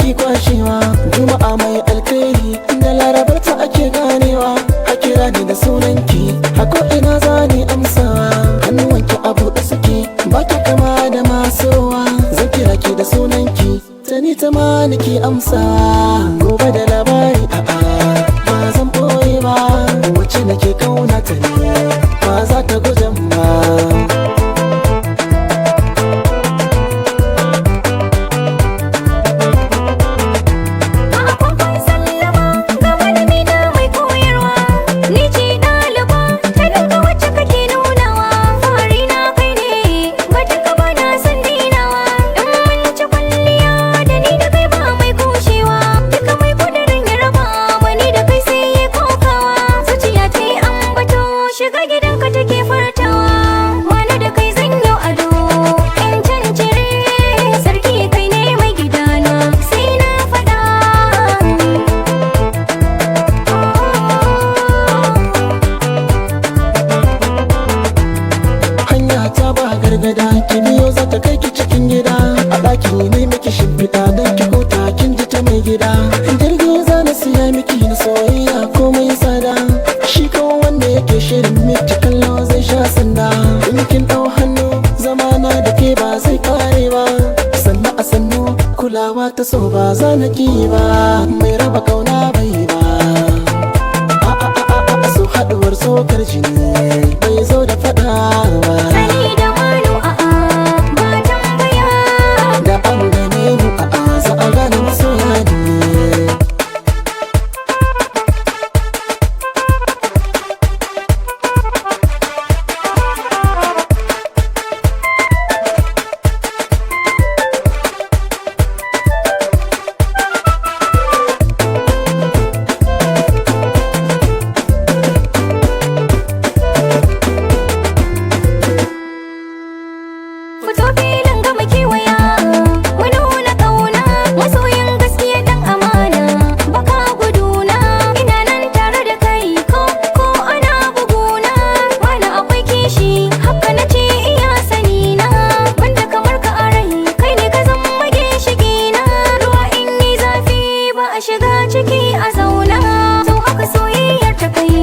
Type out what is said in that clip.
ki kwashewa. Juma'a mai alkhairi da larabar ta ake ganewa. A kira ni da sunanki a ko ina za ni amsawa. Hannuwanki a buɗe suke ba ki kama da masu ruwa. Zan kira ki da sunanki ta ni ta ma nake amsawa. Gobe da labari a'a ba zan boye ba, wacce nake kauna ta ne ba za ta gujen ba. A akwai sallama ga malami na mai koyarwa. Ni ce ɗaliba ta dinga wacce kake nunawa. Fari na kai ne batun ka ba na san dinawa. In mun ci kwalliya da ni da kai ba mai kushewa. Duka mai kudirin ya raba mani da kai sai ya kokawa. Zuciya ta yi ambato shiga gidanka take furtawa. Wani da kai zan yi ado in cancire. Sarki kai ne mai gidana sai na faɗa. Hanya ta ba gargada ki biyo za ta kai ki cikin gida. A ɗaki ne miki shimfiɗa don ki huta kin ji ta mai gida. Jirgi za na siya miki na soyayya komai tsada. Shi ko wanda yake shirin miki kallo zai sha sanda. In kin ɗau hannu zamana da ke ba zai kare ba. Sannu a sannu kulawa ta so ba za na ki ba. Mai raba kauna bai ba. A a a a a so haɗuwar tsokar jini bai zo da faɗa ba. Sani da Manu a'a ba tambaya. Da an gane mu a za a gane masoya ne. Fito filin gama kewaya mu nuna ƙauna. Masoyin gaskiya dan amana baka guduna. Ina nan tare da kai ko ko ana buguna. Mana akwai kishi haka na ce iya sani na. Banda kamar ka a rai kai ne ka zama ginshiki na. Ruwa in yi zafi ba a shiga ciki a zauna. To haka soyayyar ta kai.